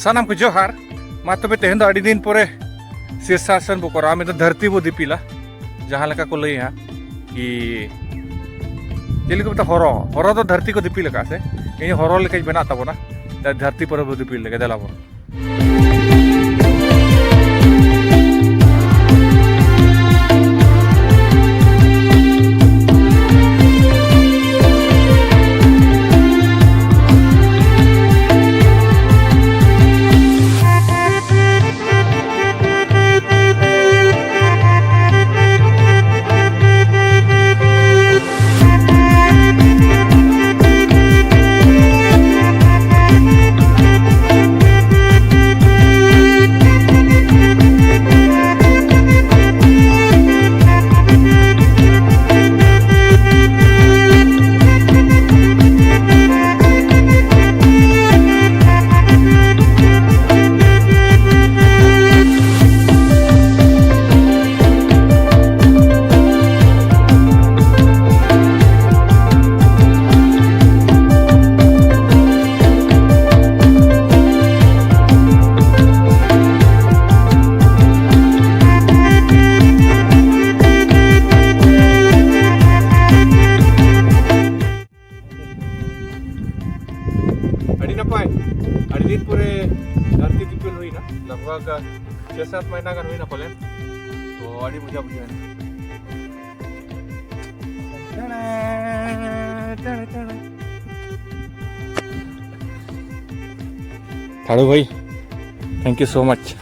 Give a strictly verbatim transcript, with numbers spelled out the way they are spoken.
ᱥᱟᱱᱟᱢ ᱠᱚ ᱡᱚᱦᱟᱨ᱾ ᱢᱟ ᱛᱚᱵᱮ ᱛᱮᱦᱮᱧ ᱫᱚ ᱟᱹᱰᱤ ᱫᱤᱱ ᱯᱚᱨᱮ ᱥᱤᱨᱥᱟᱥᱚᱱ ᱵᱚ ᱠᱚᱨᱟᱣᱟ, ᱢᱮᱱᱫᱚ ᱫᱷᱟᱹᱨᱛᱤ ᱵᱚ ᱫᱤᱯᱤᱞᱟ, ᱡᱟᱦᱟᱸ ᱞᱮᱠᱟ ᱠᱚ ᱞᱟᱹᱭᱟ ᱠᱤ ᱪᱮᱫ ᱞᱮᱠᱟ ᱢᱮᱛᱟᱜᱼᱟ, ᱦᱚᱨᱚ, ᱦᱚᱨᱚ ᱫᱚ ᱫᱷᱟᱹᱨᱛᱤ ᱠᱚ ᱫᱤᱯᱤᱞ ᱟᱠᱟᱫᱼᱟ ᱥᱮ? ᱤᱧ ᱦᱚᱨᱚ ᱞᱮᱠᱟᱧ ᱵᱮᱱᱟᱜ ᱛᱟᱵᱚᱱᱟ, ᱫᱷᱟᱹᱨᱛᱤ ᱯᱚᱨᱮ ᱵᱚ ᱫᱤᱯᱤᱞ ᱞᱮᱜᱮ, ᱫᱮᱞᱟ ᱵᱚᱱ᱾ ᱟᱹᱰᱤ ᱱᱟᱯᱟᱭ, ᱟᱹᱰᱤ ᱫᱤᱱ ᱯᱚᱨᱮ ᱫᱷᱟᱹᱨᱛᱤ ᱫᱤᱯᱤᱞ ᱦᱩᱭᱱᱟ, ᱞᱟᱜᱽ ᱵᱷᱟᱜᱽ ᱪᱷᱮ ᱥᱟᱛ ᱢᱟᱦᱤᱱᱟ ᱜᱟᱱ ᱦᱩᱭᱱᱟ ᱯᱟᱞᱮᱱ᱾ ᱛᱚ ᱟᱹᱰᱤ ᱢᱚᱡᱟ ᱵᱩᱡᱷᱟᱹᱣ ᱮᱱᱟ᱾ ᱛᱷᱟᱲᱩ ᱵᱷᱟᱭ, thank you so much.